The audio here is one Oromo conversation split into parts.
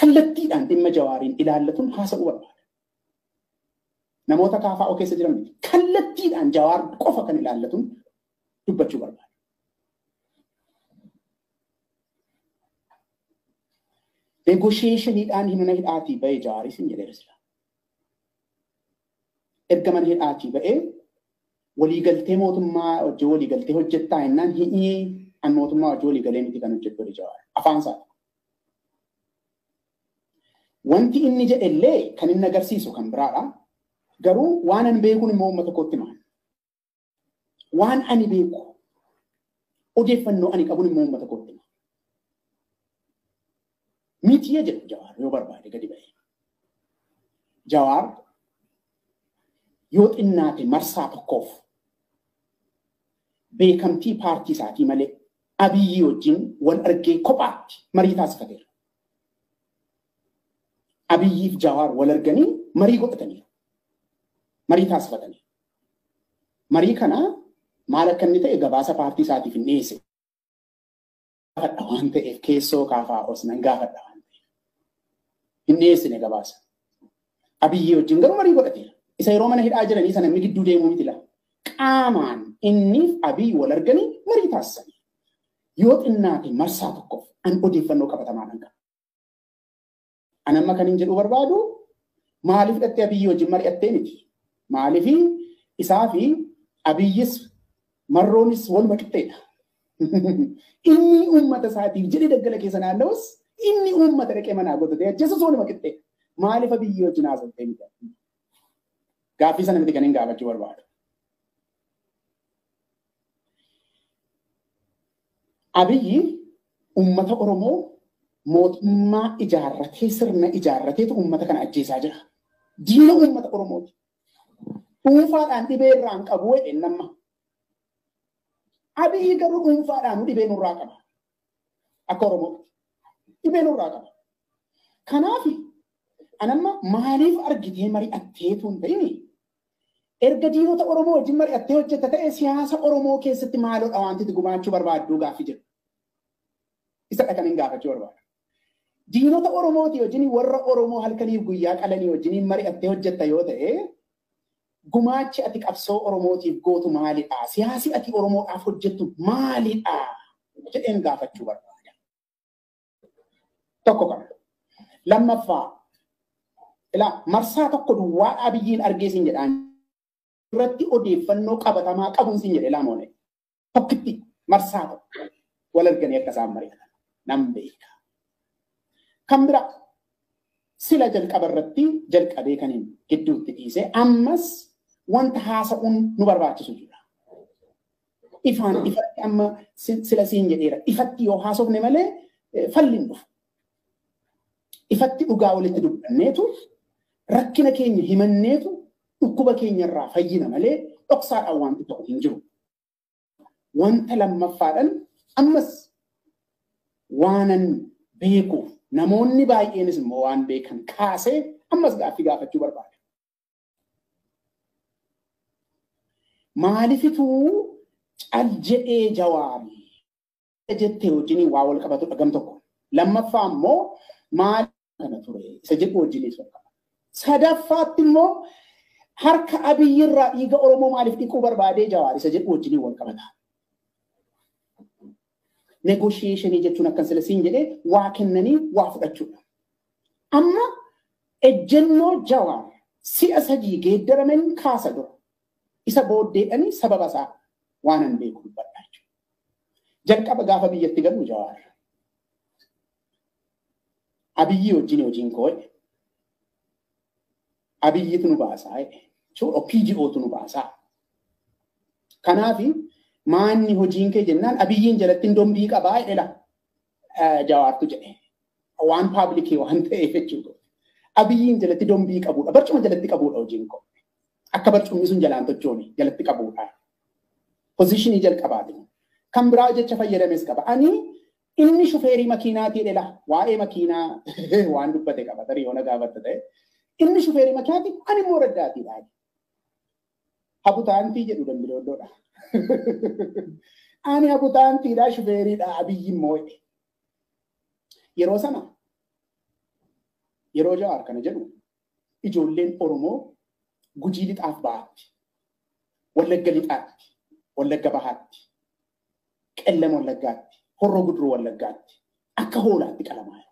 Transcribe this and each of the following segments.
Kallattiidhaan dhimma Jawaariin ilaallatuun haasa'uu barbaada. Namoota KFO keessa jiran miti. Kallattiidhaan Jawaar qofa kan ilaallatuun dubbachuu barbaada. Negotiationiidhaan mana hidhaatii ba'ee Jawaaris hin jedheera sila. Erga mana hidhaatii ba'ee waliigaltee mootummaa hojii waliigaltee hojjettaa jennaan hi'ii an mootummaa hojii waliigalee miti kan hojjettu Jawaar. Afaan isaa. Wanti inni jedhellee kan inni agarsiisu kan biraadha. Garuu waan ani beekuun immoo uummata kootti hima. Waan ani beeku odeeffannoo ani qabuun immoo uummata kootti hima. Miti jedhu Jawaar yoo barbaade gadi ba'e. Jawaar yoo xinnaate marsaa tokkoof beekamtii paartii isaatii malee Abiyyi wajjin wal argee kophaatti marii taasifateera. Abiyyiif Jawaar wal arganii marii godhataniiru. Marii taasifatanii. Marii kana maal akka inni ta'e gabaasa paartii isaatiif hin dhiyeesse. Gaafadha waan ta'eef keessoo KFOs nan gaafadha waan ta'eef. Hin dhiyeessine gabaasa. Abiyyi wajjin garuu marii godhateera. Isa yeroo mana hidhaa jiranii sana inni gidduu deemuu miti laa. Qaamaan inniif Abiyyi wal arganii marii taasisanii. Yoo xinnaate marsaa tokkoof an odeeffannoo qabatamaadhaan qaba. An amma kan hin jedhu barbaadu maaliif hidhattee Abiyyi wajjin mari'attee miti? Maaliif isaa fi Abiyyis marroonis waluma qixxeedha. Inni uummata isaatiif jedhee daggala keessa naanna'us inni uummata dhaqee manaa godhatee ajjeesus waluma qixxeedha. Maaliif Abiyyi wajjin haasa'ee miti? Gaaffii sana miti kan hin gaafachuu barbaadu. Abiyyi uummata Oromoo mootummaa ijaarratee sirna ijaarrateetu uummata kana ajjeesaa jira. Diina uummata Oromooti. Dhuunfaadhaan dhibee irraan qabu jedheen nama. Abiyyi garuu dhuunfaadhaan dhibee nurraa qaba. Akka Oromootti dhibee nurraa qaba. Kanaaf anamma maaliif argitee mari'atteetu hin ta'ini? Erga diinota Oromoo wajjin mari'attee hojjetta ta'e siyaasa Oromoo keessatti maaloodha wanti itti gumaachuu barbaadduu gaaffii jedhu. Isa kan hin gaafachuu barbaadu. Diinota Oromooti wajjin warra Oromoo halkaniif guyyaa qalanii wajjin mari'attee hojjetta yoo ta'e gumaachi ati qabsoo Oromootiif gootu maalidha? Siyaasi ati Oromoodhaaf hojjettu maalidha? Jedheen gaafachuu barbaada. Tokko kana. Lammaffaa ilaa marsaa tokko duwwaa Abiyyiin argee siin jedhaan irratti odeeffannoo qabatamaa qabuun siin jedhe laamoone. Tokkitti marsaa tokko wal arganii akka isaan mari'atan nan beeka. Kan biraa sila jalqaba irratti jalqabee kan hin gidduutti dhiise ammas wanta haasa'uun nu barbaachisu jira. Ifaan ifatti amma sila siin jedheera. Ifatti yoo haasofne malee falli hin dhufu. Ifatti dhugaa walitti dubbanneetu rakkina keenya himanneetu dhukkuba keenyarraa fayyina malee dhoksaadhaan wanti ta'u hin jiru. Wanta lammaffaadhaan ammas waanan beekuuf namoonni baay'eenis immoo waan beekan kaasee ammas gaaffii gaafachuu barbaada. Maalifituu cal jedhee Jawaarii jettee wajjin waa wal qabatu dhagam tokko. Lammaffaa immoo maal kana ture isa jedhu wajjinis wal qabata. Sadaffaatti immoo harka Abiyyirraa dhiiga Oromoo maaliif dhiquu barbaadee Jawaar isa jedhu wajjin wal qabata. Negotiationii jechuun akkan sila siin jedhee waa kennanii waa fudhachuudha. Amma ejjennoo Jawaar si'a sadii geeddarameen kaasa dura. Isa booddeedhanii sababa isaa waan an beeku dubbadha jechuudha. Jalqaba gaafa biyyatti galu Jawaar. Abiyyi wajjin hojiin koo jedhe. Abiyyitu nu baasaa jedhe. PGOtu nu baasaa. Kanaaf maanni hojiin kee jennaan Abiyyiin jalatti dombii qabaa jedhe la Jawaartu jedhe. Waan paablikii waan ta'eef jechuudha. Abiyyiin jalatti dombii qabuudha. Barcuma jalatti qabuudha hojiin koo. Akka barcumni sun jalaan tochoone jalatti qabuudha. Pozishinii jalqabaati. Kan biraa jecha fayyadames qaba. Ani inni shufeerii makiinaatii jedhe la waa'ee makiinaa waan dubbate qaba. Tarii yoo na gaafatta ta'e. Inni shufeerii makiinaati ani immoo raddaatiidha. Habutaantii jedhu dambidooddoodha. Ani habutaantiidha shufeeriidha Abiyyi immoo jedhe. Yeroo sana Yeroo Jawaar kana jedhu ijoolleen Oromoo Gujii lixaaf bahaatti, Wallagga lixaatti, Wallagga bahaatti, Qellam Wallaggaatti, Horroo Guduruu Wallaggaatti akka hoolaatti qalamaa jiru.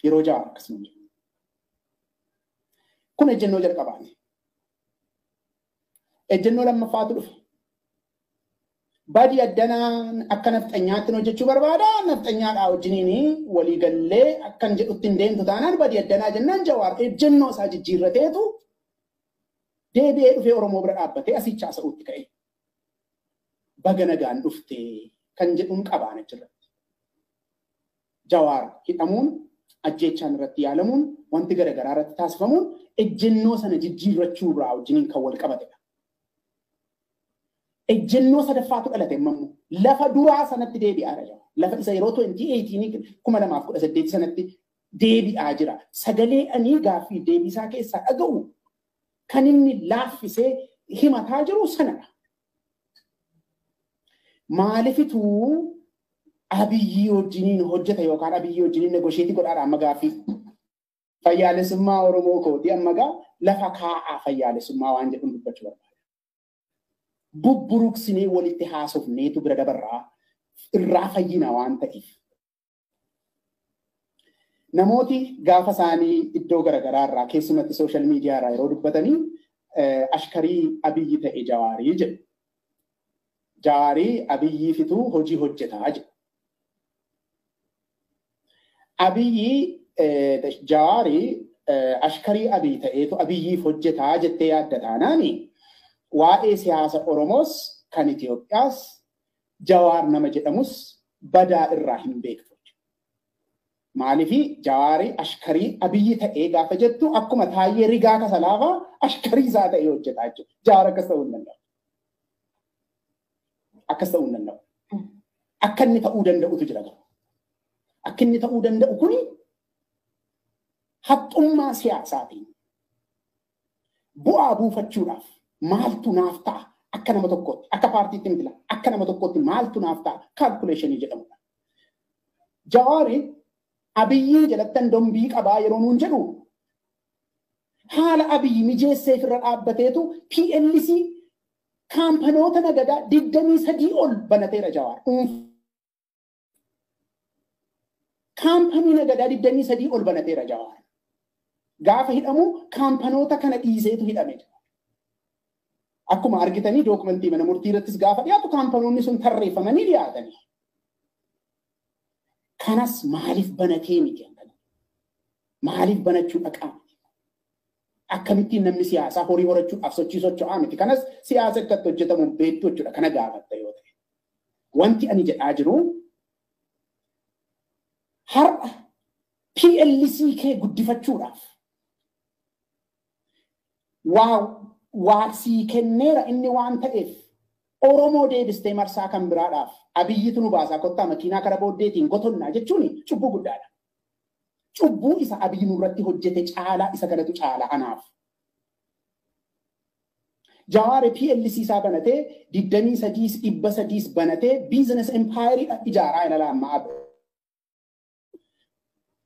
Yeroo Jawaar akkasuma jedhu. Kun ejjennoo jalqabaati. Ejjennoo lammaffaatu dhufe. Badii addanaan akka nafxanyaatti hojjechuu barbaada. Nafxanyaadhaa wajjiniin waliigallee akkan jedhutti hin deemtu taanaan badii addanaa jennaan Jawaar ejjennoo isaa jijjiirrateetu deebi'ee dhufee Oromoo bira dhaabbatee asicha haasa'uutti ka'e. Baga nagaan dhufte kan jedhuun qabaan achirratti. Jawaar hidhamuun, ajjeechaan irratti yaalamuun, wanti garaagaraa irratti taasifamuun ejjennoo sana jijjiirrachuu irraa wajjiniin kan wal qabatedha. Ejjennoo sadaffaatu dhalate immoo lafa duraa sanatti deebi'aa jira. Lafa isa yeroo 2018 2018 sanatti deebi'aa jira. Sagalee ani gaaffii deebisaa keessaa dhaga'u kan inni laaffisee himataa jiru sanadha. Maalifituu Abiyyi wajjiniin hojjeta yookaan Abiyyi wajjiniin negosheetii godhaadha amma gaaffii. Fayyaalessummaa Oromoo kooti amma gaa lafa kaa'aa fayyaalessummaa waan jedhuun dubbachuu barbaada. Bubburuksinee walitti haasofneetu bira dabarraa irraa fayyina waan ta'eef. Namooti gaafa isaanii iddoo garaagaraa irraa keessumatti sooshaal miidiyaa irraa yeroo dubbatanii ashkarii Abiyyi ta'e Jawaarii jedhu. Jawaarii Abiyyi fituu hojii hojjetaa jedhu. Abiyyi Jawaarii ashkarii Abiyyi ta'eetu Abiyyiif hojjetaa jettee yaadda taanaani waa'ee siyaasa Oromoos kan Itoophiyaas Jawaar nama jedhamus badaa irraa hin beektu. Maaliifi Jawaarii ashkarii Abiyyi ta'ee gaafa jettu akkuma Taayyee Rigaa Kasalaafaa ashkarii isaa ta'ee hojjetaa jechuudha. Jawaar akkas ta'uu hin danda'u. Akkas ta'uu hin danda'u. Akka inni ta'uu danda'utu jira garuu. Akka inni ta'uu danda'u kuni haxxummaa siyaasaatiin bu'aa buufachuudhaaf maaltu naaf ta'a akka nama tokkootti, akka paartiitti miti akka nama tokkootti maaltu naaf ta'a kaalkuleeshinii jedhamudha. Jawaari Abiyyi jalattan dombii qabaa yeroo nuun jedhu haala Abiyyi mijeesseef irra dhaabbateetu PLC kaampanoota nagadaa 23 ol banateera Jawaar. Kaampanii nagadaa 23 ol banateera Jawaar. Gaafa hidhamu kaampanoota kana dhiiseetu hidhame. Akkuma argitanii dookumentii mana murtii irrattis gaafa dhiyaatu kaampanoonni sun tarreeffamanii dhiyaatanii. Kanas maaliif banatee miti? Maaliif banachuu dhaqaa miti? Akkamittiin namni siyaasaa horii horachuudhaaf sochii socho'aa miti? Kanas siyaasa akkatti hojjetamu beektu jechuudha. Kana gaafatta yoo ta'e. Wanti ani jedhaa jiru har'a PLC kee guddifachuudhaaf waa sii kenneera inni waan ta'eef Oromoo deebistee marsaa kan biraadhaaf Abiyyitu nu baasaa kottaa makiinaa kara booddeetiin gotonnaa jechuun cubbuu guddaadha. Cubbuu isa Abiyyi nurratti hojjete caalaa isa kanatu caalaa anaaf. Jawaar PLC isaa banatee 23 300 banatee business empire ijaaraa ilala ammaa.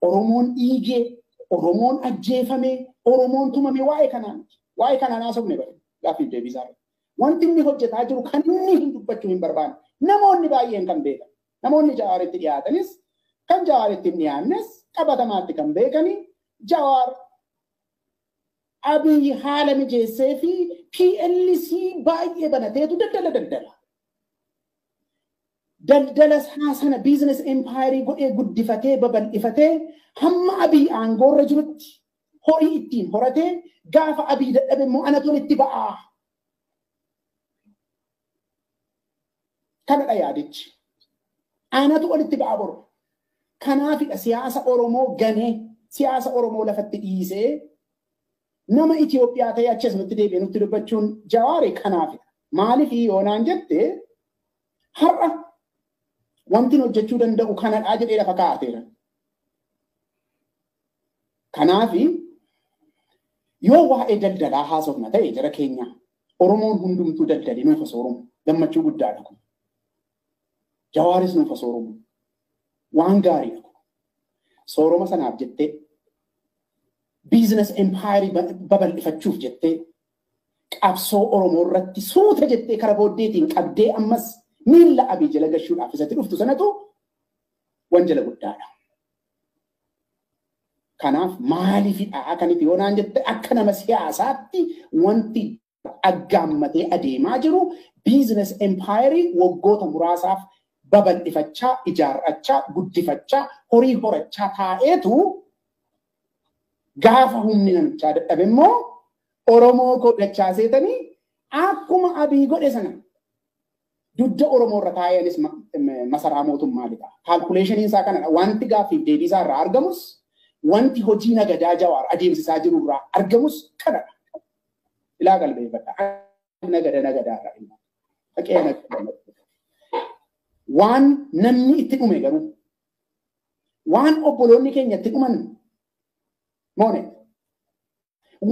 Oromoon dhiigee, Oromoon ajjeefame, Oromoon tumame waa'ee kanaan miti. Waa'ee kanaan haasofne bare gaaffiif deebisaa. Wanti inni hojjetaa jiru kan inni hin dubbachuu hin barbaanne. Namoonni baay'een kan beekan. Namoonni Jawaaritti dhiyaatanis kan Jawaaritti hin dhiyaannes qabatamaatti kan beekani Jawaar Abiyyi haala mijeessee fi PLC baay'ee banateetu daldala daldala. Daldala isaa sana business empire godhee guddifatee babal'ifatee hamma Abiyyi aangoorra jirutti horii ittiin horatee gaafa Abiyyi dadhabe immoo anatu itti ba'aa. Kanadha yaadichi. Anatu walitti ba'aa boru. Kanaafidha siyaasa Oromoo ganee siyaasa Oromoo lafatti dhiisee nama Itoophiyaa ta'ee achi asumatti deebi'ee nutti dubbachuun Jawaari kanaafidha. Maaliif yoonaan jette har'a wanti hojjechuu danda'u kanadhaa jedhee lafa kaa'ateera. Kanaafi yoo waa'ee daldalaa haasofna ta'e jara keenya Oromoon hundumtuu daldalii nuuf osoo Oromoo gammachuu guddaadha kun. Jawaaris nuuf osoo Oromoo waan gaariidha kun. Sooroma sanaaf jettee Business empire babal'ifachuuf jettee qabsoo Oromoo irratti suuta jettee kara booddeetiin qabdee ammas miilla Abiy jala gashuudhaaf isatti dhuftu sanatu wanjala guddaadha. Kanaaf maaliifidha akkanitti yoo naan jette akka nama siyaasaatti wanti aggaammatee adeemaa jiru business empire waggoota muraasaaf babal'ifachaa, ijaarrachaa, guddifachaa, horii horachaa taa'eetu gaafa humni namichaa dadhabe immoo Oromoo godhachaa seetanii akkuma Abiy godhe sana dugda Oromoo irra taa'eenis masaraa mootummaa lixa. Kaalkuleeshiniin isaa kanadha. Wanti gaaffiif deebii isaa irraa argamus, wanti hojii nagadaa Jawaar adeemsisaa jiru irraa argamus kanadha. Ilaa qalbeeffadha. Nagada nagadaa irraa immoo. Dhaqee nagada. Waan namni itti dhume garuu waan obboloonni keenya itti dhuman moone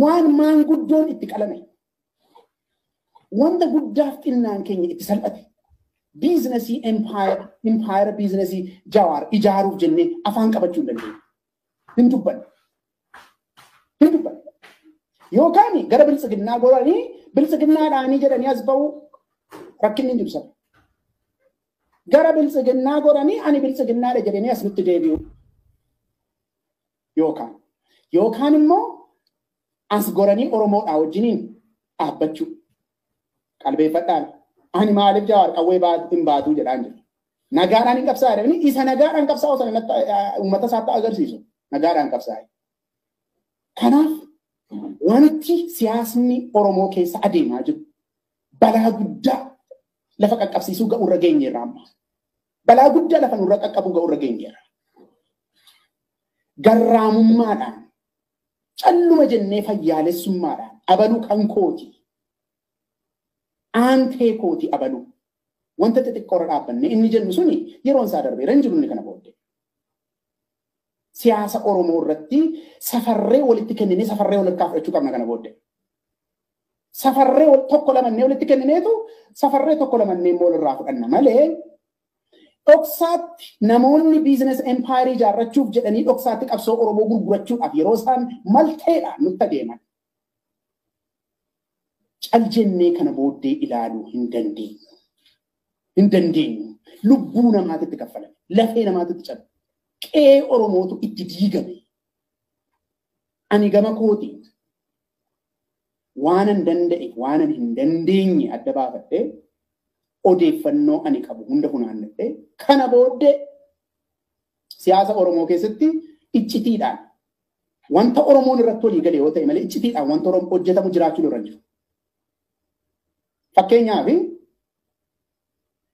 waan maanguddoon itti qalame wanta guddaaf xinnaan keenya itti salphate biizinasii empire biizinasii Jawaar ijaaruuf jennee afaan qabachuu hin dandeenye. Hin dubbanne. Hin dubbanne. Yookaan gara biltsiginnaa goranii biltsiginnaadhaanii jedhanii as ba'uu rakkinni hin ibsamu. Gara biltsiginnaa goranii ani biltsiginnaadha jedhanii as nutti deebi'u. Yookaan immoo as goranii Oromoodhaa wajjiniin dhaabbachuu. Qalbeeffadhaan ani maaliif Jawaar qawwee hin baatuu jedhaan jiru. Nagaadhaan hin qabsaa'e jedhanii isa nagaadhaan qabsaa'u sana uummata isaatti agarsiisu. Nagaadhaan qabsaa'e. Kanaaf wanti siyaasni Oromoo keessa adeemaa jiru balaa guddaa lafa qaqqabsiisuu ga'urra geenyeerra amma. Balaa guddaa lafa nurra qaqqabu ga'urra geenyeerra. Garraamummaadhaan calluma jennee fayyaalessummaadhaan abaluu kan kooti. Aantee kooti abaluu. Wanta xixiqqoorra dhaabbanne inni jennu suni yeroon isaa darbeera hin jiru inni kana booddee. Siyaasa Oromoo irratti safarree walitti kenninee safarree wal harkaa fudhachuu qabna kana booddee. Safarree tokko lamannee walitti kennineetu safarree tokko lamannee immoo walirraa fudhanna malee dhoksaatti namoonni biizines empaayirii ijaarrachuuf jedhanii dhoksaatti qabsoo Oromoo gurgurachuudhaaf yeroo isaan malteedhaan nutti adeeman. Cal jennee kana booddee ilaaluu hin dandeenyu. Hin dandeenyu. Lubbuu namaatitti kaffalame. Lafee namaatitti cabe. Qe'ee Oromootu itti diigame. Ani gama kootiin waanan danda'e waanan hin dandeenye adda baafadhee odeeffannoo ani qabu hunda funaannadhee kana booddee siyaasa Oromoo keessatti iccitiidhaan wanta Oromoon irratti walii gale yoo ta'e malee iccitiidhaan wanta Oromoon hojjetamu jiraachuu irra hin jiru. Fakkeenyaaf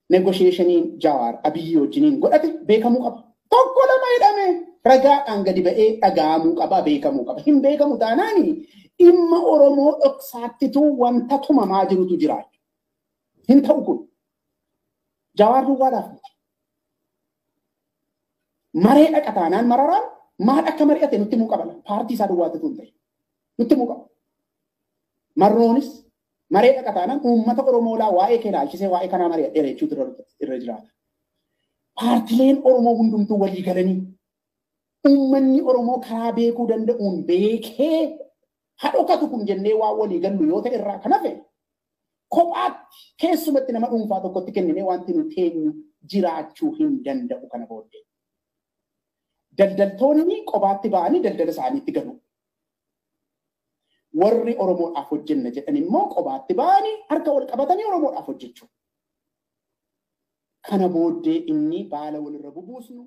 negosheeshiniin Jawaar Abiyyi wajjiniin godhate beekamuu qaba. Tokko lama jedhame ragaadhaan gadi ba'ee dhaga'amuu qaba beekamuu qaba. Hin beekamu taanaani dhimma Oromoo dhoksaattitu wanta tumamaa jirutu jira. Hin ta'u kun. Jawaar duwwaadhaaf miti. Maree dhaqa taanaan mararaan maal akka mari'ate nutti himuu qaba. Paartii isaa duwwaatti tun ta'e. Nutti himuu qaba. Marroonis maree dhaqa taanaan uummata Oromoolaa waa'ee kee ilaalchisee waa'ee kanaa mari'adheera jechuutu irra jiraata. Paartileen Oromoo hundumtuu walii galanii uummanni Oromoo karaa beekuu danda'uun beekee hadhokatu kun jennee waa walii gallu yoo ta'e irraa kan hafe kophaatti keessumatti nama dhuunfaa tokkotti kenninee wanti nu teenyu jiraachuu hin danda'u kana booddee. Daldaltoonni kophaatti ba'anii daldala isaaniitti galu. Warri Oromoodhaaf hojjenna jedhan immoo kophaatti ba'anii harka wal qabatanii Oromoodhaaf hojjechuu. Kana booddee inni baala walirra bubuusnu